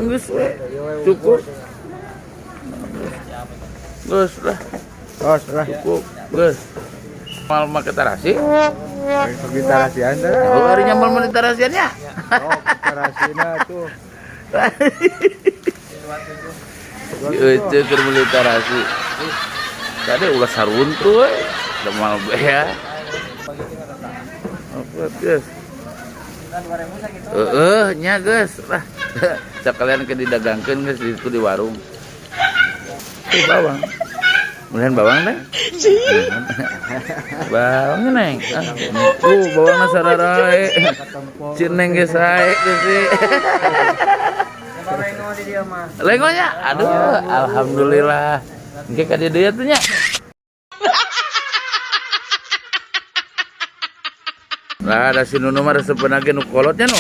Geus we. Cukup. Geus lah, Tos lah. Cukup. Geus. Mal make tarasi? Pergi tarasian teh. Oh, hari nyamal meuli tarasian ya? Oh, tarasina tuh. Si Ece keur meuli tarasi. Tadi ulah saruntu we. Da mal ya. Oke, geus. Heeh, nya geus lah. Sekalian ke didagangkeun geus di situ di warung. Tuh bawang. Melihan bawang teh? Bawangnya neng. Ah, bawangna sararae. Si neng geus sae geus sih. Lengonya, aduh, alhamdulillah. Engke ka dieu deui atuh nya. Lah, ada si Nunu mah resepeuna ge nu kolotnya nu.